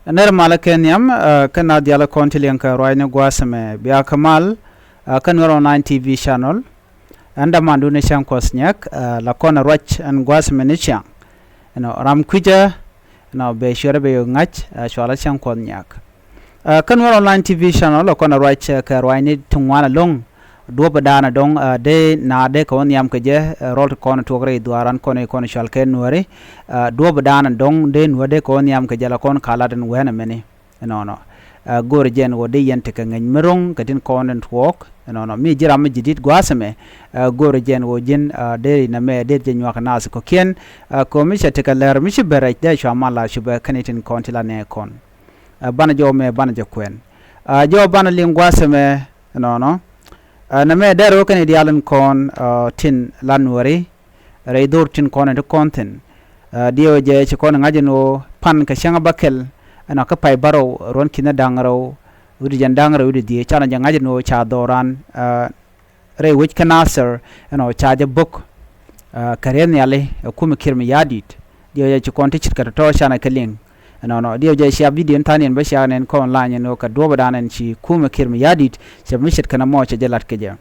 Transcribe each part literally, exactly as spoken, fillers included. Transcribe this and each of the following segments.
Nɛr malä kɛ nhiam, ɛ, kä na dialä kɔn ti liɛŋ kɛ ruacni gua̱a̱th ɛmɛ bia kä mal, ɛ, kä Nuɛr Online T V channel. Ɛn dämandu ni cäŋ kuɔth nyɛk, ɛ, la kɔn ɛ ruac ɛn gua̱a̱th ɛmɛ ni ciaŋ. Ɛnɔ ram kui̱cä, ɛnɔ bɛ cuɛrɛ bɛ yɛ ŋa̱c, ɛ, cualä cäŋ kuɔth nyɛk. Ɛ, kä Nuɛr Online T V channel la kɔn ɛ ruac, ɛ, kɛ ruacni ti ŋuan ɛlɔ̱ŋ. Duɔ̱ɔ̱p ɛ daanɛ dɔ̱ŋ, ɛ, dee na dee kɛ wä nhiam kɛ jɛ, ɛ, rɔl ti kɔn ɛ tuɔk rɛy dhuaaran kɔn ɛ kɔn ɛ cual kɛ Nuääri. Ɛ, duɔ̱ɔ̱p ɛ daanɛ dɔ̱ŋ dee Nuäär dee kɛ wä nhiam kɛ jɛ la kɔn ka lat ɛn wɛɛn ɛmɛni. Ɛnɔnɔ. Ɛ, go̱o̱rɛ jɛn ɣöö dee yɛn tekɛ ŋäc mi ro̱ŋ kɛ tin kɔn tin tuɔɔk. Ɛnɔnɔ. Mi ji̱ ram mi ji̱ di̱t gua̱a̱th ɛmɛ, ɛ, go̱o̱rɛ jɛn ɣöö ji̱n, ɛ, dee ri nɛmɛ dee jɛ nyuak naath kɔ̱kiɛn. Ɛ, kɛ ɣöö mi cɛ tekɛ lɛr mi ci ben rɛc dee cua mal la cupɛ kɛn i̱ tin kɔn ti la nɛɛ kɔn. Ɛ, banɛ jɔw mɛ banɛ jɛ kuɛn. Ɛ, jɔw banɛ liŋ gua̱a̱th ɛmɛ. Ɛnɔnɔ. Ɛ, nɛmɛ dee rɔ kɛn i̱ diaal in kɔn, ɛ, tin la Nuääri. Rɛy dho̱r tin kɔn in ti kɔn thi̱n. Ɛ, diɛw jɛ ci kɔn in ŋa̱c in ɣöö pan kɛ cäŋ a bäkɛl. Ɛnɔ kä pay bärɔw ruɔ̱n ki̱n da̱ŋ rɛw wi̱cdɛ jɛn da̱ŋ rɛw wi̱cdɛ dhieec canɛ jɛ ŋa̱c in ɣöö ca dhɔran, ɛ, rɛy wec kä Nasir, ɛnɔ ca jɛ bo̱k, ɛ, kɛ riɛth nhiali, ɛ, kumɛ Kiir Mayardit. Diɛw jɛ ci kɔn ti ce̱tkɛ tɔ̱tɔ̱ canɛ kɛ liŋ. Ɛnɔnɔ. Diɛw jɛ cia bidio in tha̱a̱n yɛn bä cia nɛn kɔn lany ɛn ɣöö kɛ duɔ̱ɔ̱p ɛ daanɛ ɛn ci kumɛ Kiir Mayardit cɛ mi ce̱tkɛ nɔmɔ cɛ jɛ lat kɛ jɛ.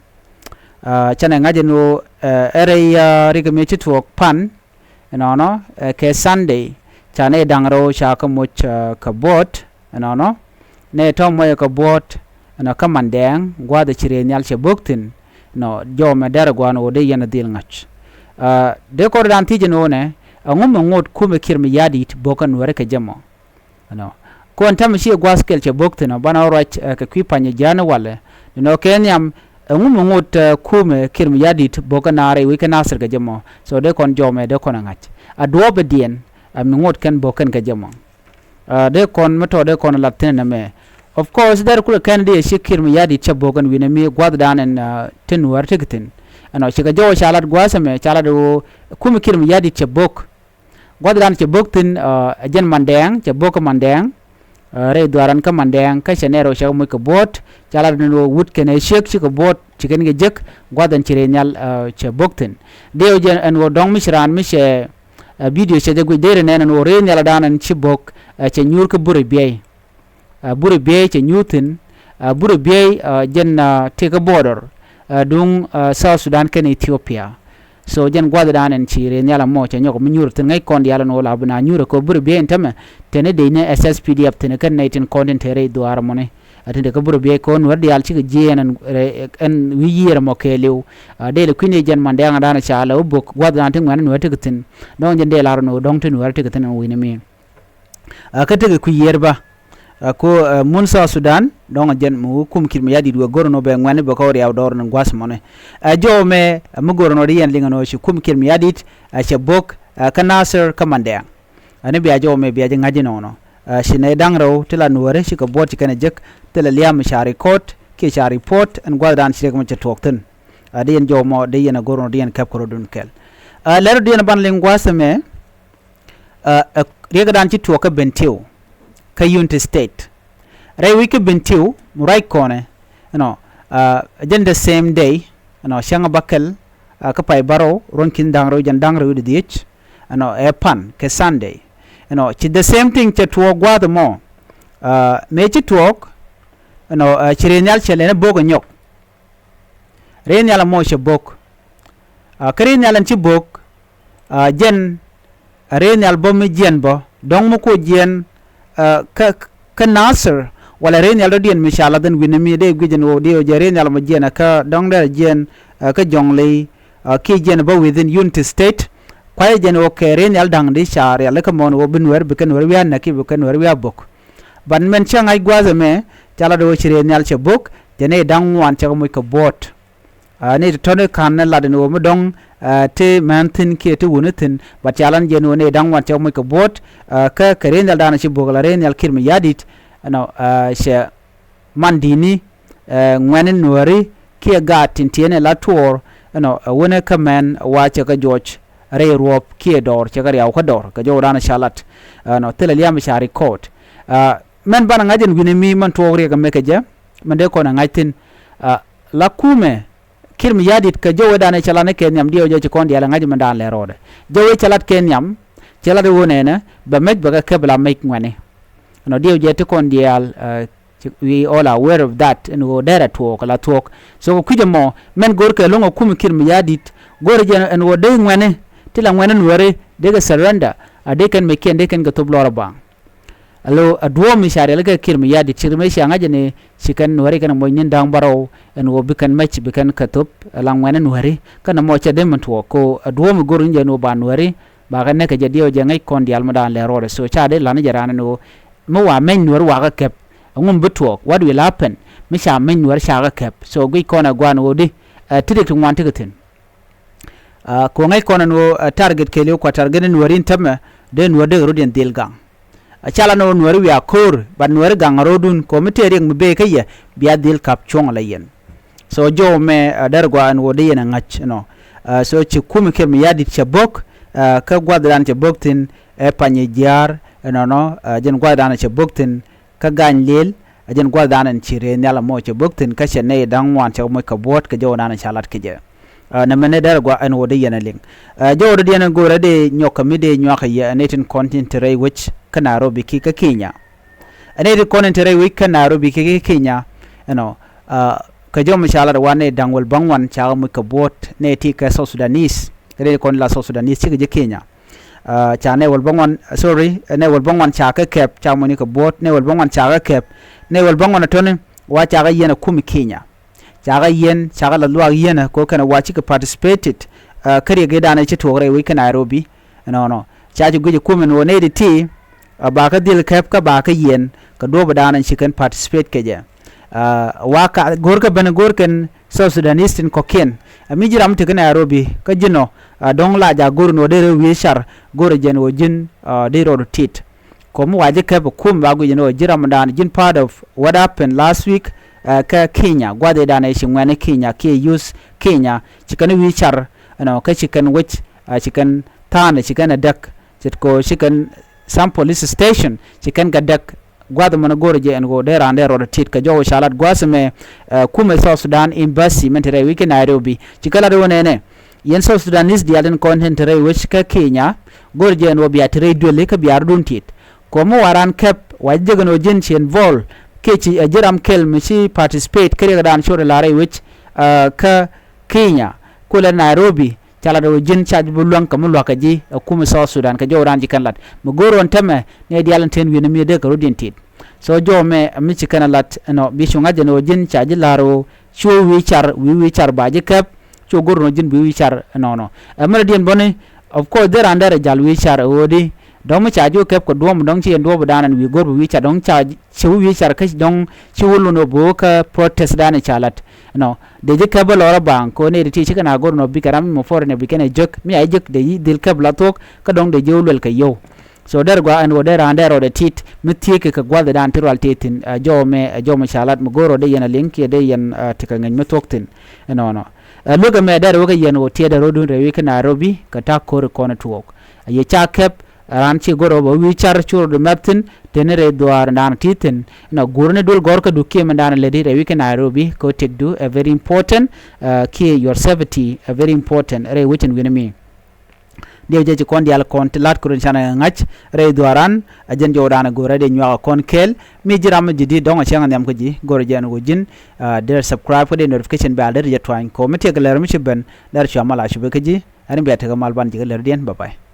Ɛ, canɛ ŋa̱c ɛn ɣöö, ɛ, ɛ rɛy, ɛ, rik mi ci tuɔɔk pan, ɛnɔnɔ, ɛ, kɛ Sunday, ca nɛy da̱ŋ rɛw ca kɛ moc, ɛ, kɛ buɔ̱ɔ̱t, ɛnɔnɔ. Nɛy tɔ̱ mɔcɛ kɛ buɔ̱ɔ̱t, ɛnɔ kä Mandɛɛŋ, gua̱a̱th ɛ ci riɛy nhial cɛ bo̱k thi̱n, ɛnɔ, jɔw mɛ dɛr ɛ gua̱a̱n ɣöö dee yɛn ɛ dhil ŋa̱c. Ɛ, dee kɔr dan thiec ɛn ɣöö nɛ, ɛŋu mɛ ŋot kumɛ Kiir Mayardit bo̱k kä Nuääri kɛ jɛ mɔ. Ɛnɔ. Kɔn täämɛ ci gua̱a̱th kɛl cɛ bo̱k thi̱n ɔ, banɛ ɣä ruac, ɛ, kɛ kui̱ pany jia̱a̱n walɛ. Ni nɔ kɛ nhiam, ɛŋu mi ŋot, ɛ, kumɛ Kiir Mayardit bo̱k kä naar rɛy wec kä Nasir kɛ jɛ mɔ. So dee kɔn jɔw mɛ dee kɔn ɛ ŋa̱c. A duɔ̱ɔ̱p ɛ diɛn, ɛ, mi ŋot kɛn bo̱k kɛn kɛ jɛ mɔ. Ɛ, dee kɔn mi tɔ̱ dee kɔn ɛ lat thi̱n ɛnɛ mɛ. Of course, dee rɛ kulɛ kɛn dee ci Kiir Mayardit cɛ bo̱k ɛn wi̱nɛ mi gua̱a̱th daanɛ ɛn, ɛ, ti Nuäär ti kɛ thi̱n. Ɛnɔ, cikɛ jɔw ca lat gua̱a̱th ɛmɛ, ca lat ɣöö, kumɛ Kiir Mayardit cɛ bo̱k. Gua̱thdan cɛ bo̱k thi̱n, ɛ, ɛ jɛn Mandɛɛŋ, cɛ bo̱k kä Mandɛɛŋ, ɛ, rɛy dhuaaran kä Mandɛɛŋ, kä cɛ nɛy rɛw cɛ kɛ moc kɛ buɔ̱ɔ̱t, ca lat ni ɣöö wut kɛnɛ ciek cikɛ buɔ̱ɔ̱t, ci kɛn kɛ jek, gua̱th ɛn ci riɛy nhial, ɛ, cɛ bo̱k thi̱n. Dee ɣöö jɛn ɛn ɣöö dɔ̱ŋ mi ci raan mi cɛ, ɛ, bidio cɛ jɛ guic dee ri nɛn ɛn ɣöö riɛy nhial ɛ daanɛ ɛn ci bo̱k, ɛ, cɛ nyuur kä Buri Biey. Ɛ, Buri Biey cɛ nyuur thi̱n, ɛ, Buri Biey, ɛ, jɛn, ɛ, tëë kä border, ɛ, duŋ, ɛ, South Sudan kɛnɛ Ethiopia. So jɛn gua̱thdan ɛn ci riɛy nhial ɛmɔ cɛ nyɔk mi nyuur thi̱n ŋäc kɔn diaal ɛn ɣöö la bi na nyuur ɛ kɛ Buri Biey ɛn tämɛ, teni dec ni S S P D F thi̱n kɛn nɛy tin kɔn tin te rɛy dhuaar ɛmɔni. Ɛ tin te kä Buri Biey kɛ ɣöö Nuäär diaal cikɛ jiɛɛn ɛn, ɛ, ɛn wi̱i̱ yiëër ɛmɔ kɛɛliw. Ɛ, dee lɛ kui̱ni jɛn Mandɛɛŋ ɛ daanɛ ca lɛ wä bo̱k gua̱thdan ti ŋuɛ̈ni Nuäär tekɛ thi̱n. Dɔ̱ŋ jɛn dee lar ɛn ɣöö dɔ̱ŋ ti Nuäär tekɛ thi̱n ɛn wi̱ni mi. Ɛ, kä tekɛ kui̱ yiër bä. Ɛ, ko, ɛ, mun South Sudan, dɔ̱ŋ ɛ jɛn mi wä kum Kiir Mayardit wä go̱r ɛn ɣöö bɛ ŋuɛ̈ni bɛ kɛ wä riaw dɔɔr ɛn gua̱th mɔni. Ɛ, jɔw mɛ, ɛ, mi go̱r ɛn ɣöö di yɛn liŋ ɛn ɣöö ci kum Kiir Mayardit, ɛ, cɛ bo̱k, ɛ, kä Nasir kä Mandɛɛŋ. Ɛ, ni bia jɔw mɛ bia jɛ ŋa̱c inɔnɔ. Ɛ, ci nɛy da̱ŋ rɛw ti la Nuääri cikɛ buɔ̱ɔ̱t ci kɛn ɛ jek, thilɛ lia̱a̱m ca record, kiɛ ca report, ɛn gua̱thdan ci riɛk mɔ cɛ tuɔɔk thi̱n. Ɛ, di yɛn jɔw mɔ, di yɛn ɛ go̱r ɛn ɣöö di yɛn kɛp kɛ rɔ̱dun kɛl. Ɛ, lɛr ɣöö di yɛn ban liŋ gua̱a̱th ɛmɛ, Ɛ, ɛ, riɛkdan ci tuɔɔk kä Bentiu, kä Unity State. Rɛy wec kä Bentiu, mi ruac kɔnɛ, you know, ɛ, jɛn the same day, you know, cäŋ a bäkɛl, ɛ, kä pay bärɔw, ruɔ̱n ki̱n da̱ŋ rɛw, jɛn da̱ŋ rɛw wi̱cdɛ dhieec, you know, ɛ pan, kɛ Sunday. You know, ci the same thing cɛ tuɔɔk gua̱a̱th ɛmɔ. Ɛ, mëë ci tuɔɔk, you know, ɛ, ci riɛy nhial cɛ lɛn ɛ bo̱k ɛ nyɔk. Riɛy nhial ɛmɔ cɛ bo̱k. Ɛ, kä riɛy nhial ɛn ci bo̱k, ɛ, jɛn, ɛ, riɛy nhial bä mi jiɛn bä, dɔ̱ŋ mi ku jiɛn, ɛ, kä, kä Nasir, walɛ riɛy nhial dɔ̱diɛn mi ca la̱th ɛn wi̱ni mi dee guic ɛn ɣöö dee ɣöö jɛ riɛy nhial mɔ jiɛn, ɛ, kä dɔ̱ŋ derɛ jiɛn, ɛ, kä Jɔŋley, ɛ, kiɛ jiɛn bä within Unity State. Kuayɛ jɛn ɣöö kɛ riɛy nhial da̱ŋ di ca rialikä mɔ ɛn ɣöö bi Nuäär, bikɛ Nuäär wiaa näk kiɛ bikɛ Nuäär wiaa bo̱k. But mɛn cä ŋa̱c gua̱a̱th ɛmɛ, ca lat ɣöö ci riɛy nhial cɛ bo̱k, jɛn ɛ da̱ŋ ŋuan cɛ kɛ moc kɛ buɔ̱ɔ̱t. Ɛ, ni ti tɔ̱ni ka̱n ni lat ɛn ɣöö mi dɔ̱ŋ, ɛ, ti mɛn thi̱n kiɛ ti wuni thi̱n, but ca lat ni jɛn ɣöö ni da̱ŋ wan cɛ moc kɛ buɔ̱ɔ̱t, ɛ, kä kɛ riɛy nhial da̱a̱n ci bo̱k la riɛy nhial Kiir Mayardit, you know, ɛ, cɛ man di̱i̱ni, ɛ, ŋuɛ̈ni Nuääri kiɛ gaat tin tiɛɛni la tuɔɔr, you know, ɛ, wuni kä mɛn wa cɛ kɛ juɔc rɛy ruɔ̱p kiɛ dɔɔr cɛ kɛ riaw kä dɔɔr kɛ jɔw da̱a̱n ca lat, you know, thilɛ lia̱a̱m ca record. Ɛ, mɛn banɛ ŋa̱c ɛn wi̱ni mi mɛn tuɔɔk riɛk ɛmɛ kɛ jɛ, mɛn dee kɔn ɛ ŋa̱c thi̱n, ɛ, la kumɛ, Kiir Mayardit kɛ jɔwɛ danɛ cɛ lat ni kɛ nhiam diɛw jɛ ci kɔn diaal ɛ ŋa̱c mɛn daan lɛ rɔɔdɛ. Jɔwɛ cɛ lat kɛ nhiam, cɛ lat ɣöö nɛnɛ, bɛ mec bɛ kɛ kɛp la mec ŋuɛ̈ni. Ɛnɔ diɛw jɛ ti kɔn diaal, uh, we all are aware of that, ɛn ɣöö derɛ tuɔɔk la thuɔɔk. So kɛ kui̱c ɛmɔ mɛn go̱rkɛ lo̱ŋ ɛ kum Kiir Mayardit, go̱rɛ jɛ ɛn ɣöö dee ŋuɛni ti la ŋuɛni Nuääri dee kɛ surrender, a dee kɛn mɛ kiɛn dee kɛn kɛ thop lɔr ɛ baŋ. Alo a duɔ̱ɔ̱m mi ca riɛl kɛ Kiir Mayardit, ci ri mëë cia ŋa̱c ɛn ëë ci kɛn Nuääri kɛn ɛ moc ni̱n da̱ŋ bärɔw ɛn ɣöö bi kɛn mɛc bi kɛn kɛ thop ɛ la ŋuɛni Nuääri. Kɛn ɛmɔ cɛ dee min tuɔɔk kɛ ɣöö a duɔ̱ɔ̱m mi go̱r ni jɛ ɛn ɣöö ba Nuääri ba kɛ näk kɛ jɛ diɛw jɛ ŋäc kɔn diaal mi daan lɛ rɔɔdɛ. So ca dee la̱t ni jɛ raan ɛn ɣöö mi wa mɛny Nuääri wakä kɛp, ɛŋu mi bi tuɔɔk, what will happen mi ca mɛny Nuääri cakä kɛp? So guic kɔn ɛ gua̱a̱n ɣöö di, ɛ, ti rik ti ŋuan ti kɛ thi̱n. Ɛ, kɛ ɣöö ŋäc kɔn ɛn ɣöö, ɛ, target kɛɛliw kua target ni Nuääri in tämɛ dee Nuääri dee kɛ rɔ̱diɛn dhil gaŋ. Ɛ, ca la ni ɣöö Nuääri wiaa ko̱o̱r, but Nuääri gaŋ ɛ ro̱o̱dun kɛ ɣöö mi tëë riɛk mi bëë kä yɛ bia dhil kap cuɔ̱ŋ la yɛn. So jɔw mɛ, ɛ, derɛ gɔaa ɛn ɣöö dee yɛn ɛ ŋa̱c ɛnɔ. Ɛ, so ci kum Kiir Mayardit cɛ bo̱k, ɛ, kä gua̱thdan cɛ bo̱k thi̱n ɛ Pany Jiaar ɛnɔnɔ, ɛ, jɛn gua̱thdan cɛ bo̱k thi̱n kä Ga̱ny Liel, ɛ jɛn gua̱thdan ɛn ci rëë nhial ɛmɔ cɛ bo̱k thi̱n kä cɛ nɛy da̱ŋ ŋuan cɛ moc kɛ buɔ̱ɔ̱t kɛ jɔwdan cɛ lat kɛ jɛ. Ɛ, nɛmɛ ni derɛ gɔaa ɛn ɣöö dee yɛn ɛ liŋ. Ɛ, jɔwdä diɛn ɛn go̱o̱rä dee nyɔk kɛ mi dee nyuak kɛ yɛ ɛ nɛy tin kɔn tin te rɛy wec kä Nairobi kiɛ kä Kenya. Ɛ nɛy tin kɔn tin te rɛy wec kä Nairobi kiɛ kä Kenya ɛnɔ, ɛ, kɛ jɔw mi ca lat ɛ wa nɛy da̱ŋ wäl bäŋuan cakɛ moc kɛ buɔ̱ɔ̱t, nɛy ti kɛ South Sudanese, kɛ nɛy ti kɔn la South Sudanese cikɛ ji̱ Kenya. Ɛ, ca nɛy wäl bäŋuan, sorry, ɛ, nɛy wäl bäŋuan cakɛ kɛp, cakɛ moc ni kɛ buɔ̱ɔ̱t, nɛy wäl bäŋuan cakɛ kɛp. Nɛy wäl bäŋuan ɛ tɔ̱ni wa cakɛ yiɛn ɛ kum Kenya. Cakɛ yiɛn, cakɛ la luaak yiɛn ɛ kɛ ɣöö kɛn ɛ wa cikɛ participated, ɛ, kä riɛk ëëdan ɛ ci tuɔɔk rɛy wec kä Nairobi. Ɛnɔnɔ ca ci guic ɛ kum ɛn ɣöö nɛy ti ti, ɛ, ba kä dhil kɛp kä ba kä yiɛn kɛ duɔ̱ɔ̱pdan ɛn ci kɛn participate kɛ jɛ. Ɛ, wa ka go̱o̱rkä ben go̱o̱r kɛn South Sudanese tin kɔ̱kiɛn. Ɛ, mi ji̱ ram ti kä Nairobi kä ji̱n ɔ, ɛ, dɔ̱ŋ la jaak go̱o̱r ɛn ɣöö dee rɛy wi̱i̱ car, go̱o̱rɛ jɛ ɛn ɣöö ji̱n, ɛ, dee rɔɔdu tit. Kɛ ɣöö mi wa ji̱ kɛp ɛ kum ba guic ɛn ɣöö ji̱ ramdan ji̱n part of what happened last week, ɛ, kä Kenya, gua̱th ëëdan ɛ ci ŋuɛ̈ni Kenya kiɛ youth Kenya, ci kɛn wi̱i̱ car ɛnɔ, kä ci kɛn wec, ɛ, ci kɛn tha̱a̱ŋ, ci kɛn ɛ däk. Ce̱tkɛ ɣöö ci kɛn some police station ci kɛn kɛ däk. Gua̱th ɛmɔ ni go̱o̱rɛ jɛ ɛn ɣöö dee raan dee rɔɔdɛ tit kɛ jɔw ca lat gua̱a̱th ɛmɛ, ɛ, kumɛ South Sudan Embassy min te rɛy wec kä Nairobi ci kɛ lat ɣöö nɛnɛ yɛn South Sudanese diaal tin kɔn tin te rɛy wec kä Kenya, go̱o̱rɛ jɛ ɛn ɣöö bia te rɛy duëli kä bia rɔ̱dun tit. Kɛ ɣöö mi wa raan kɛp wa jek ɛn ɣöö ji̱n ci involve kiɛ ci, ɛ, ji̱ ram kɛl mi ci participate kä riɛkdan ci rɔ la rɛy wec, ɛ, kä Kenya, kulɛ Nairobi, ca lat ɣöö ji̱n ca ji̱ bi luäŋ kɛ mi luäk kɛ ji̱ ɛ kum South Sudan kɛ jɔwdan ci kɛn lat. Mi go̱o̱r ɣän tämɛ nɛy diaal in te wi̱n mi dee kɛ rɔ̱diɛn tit. So jɔw mɛ mi ci kɛn ɛ lat ɛnɔ bi cu ŋa̱c ɛn ɣöö ji̱n ca ji̱ la̱r ɣöö cu wi̱i̱ car, wi̱i̱ wi̱i̱ car ba ji̱ kɛp, cu go̱r ɛn ɣöö ji̱n bi wi̱i̱ car ɛnɔnɔ. Ɛ mɛn diɛn bäni, of course, dee raan derɛ jal wi̱i̱ car ɛ ɣöö di dɔ̱ŋ mi ca ji̱ kɛp kɛ duɔ̱ɔ̱m dɔ̱ŋ ci yɛn duɔ̱ɔ̱p dan ɛn wi̱i̱ go̱r bi wi̱i̱ car dɔ̱ŋ ca ci wi̱i̱ car kä dɔ̱ŋ ci wä lun ɣöö bo̱o̱ kä protest dan ca lat. Ɛnɔ dee ji̱ kɛp bä lɔrä baŋ kɛ ɣöö nɛy ti ti cikɛ na go̱r ɛn ɣöö bikɛ ram mi forɛ ni bikɛn ɛ jek mi a jek dee ji̱ dhil kɛp la thuɔ̱k kä dɔ̱ŋ dee ji̱ wä luɛl kɛ yio̱w. So derɛ gɔaa ɛn ɣöö dee raan dee rɔɔdɛ tit mi thiekɛ kɛ gua̱thdan ti rual tëë thi̱n, ɛ, jɔw mɛ, ɛ, jɔw mɛ ca lat mi go̱r ɣöö dee yɛn a liŋ kiɛ dee yɛn, ɛ, tekɛ ŋäc mi thuɔ̱k thi̱n. Ɛnɔnɔ, ɛ, luäk ɛmɛ derɛ wä kɛ yɛn ɣöö tiɛɛdɛ rɔ̱dun rɛy wec kä Nairobi kɛ ta̱a̱ ko̱ri kɔn tuɔɔk. Ɛ, yɛ ca kɛp raan ci go̱r ɣöö bɛ wi̱i̱ car cu rɔɔdu mɛp thi̱n, teni rɛy dhuaar dan ti thi̱n. Ɛnɔ guur ni duël gɔ̱rkä du kiɛ mɛn dan lätdi rɛy wec kä Nairobi kɛ ɣöö tëkdu ɛ very important, ɛ, kiɛ your safety ɛ very important rɛy wec ɛn wi̱n mi. Diɛw jɛ ci kɔn diaal kɔn ti lat kɛ run canɛ ŋa̱c rɛy dhuaaran. A jɛn jɔwdan ɛ go̱rɛ dee nyuak ɛ kɔn kɛɛl. Mi ji̱ ram mi ji̱ di̱t dɔ̱ŋ ɛ cäŋ ɛ nhiam kä ji̱ go̱rɛ jɛn ɣöö ji̱n, ɛ, dee subscribe kä dee notification bell dee ti jɛ tuany kɛ ɣöö mi tiɛk lɛr mi ci ben dee cua mal a cupɛ kä ji̱. Ɛn bia tekɛ mal ban ji̱ kä lɛr diɛn. Bye bye.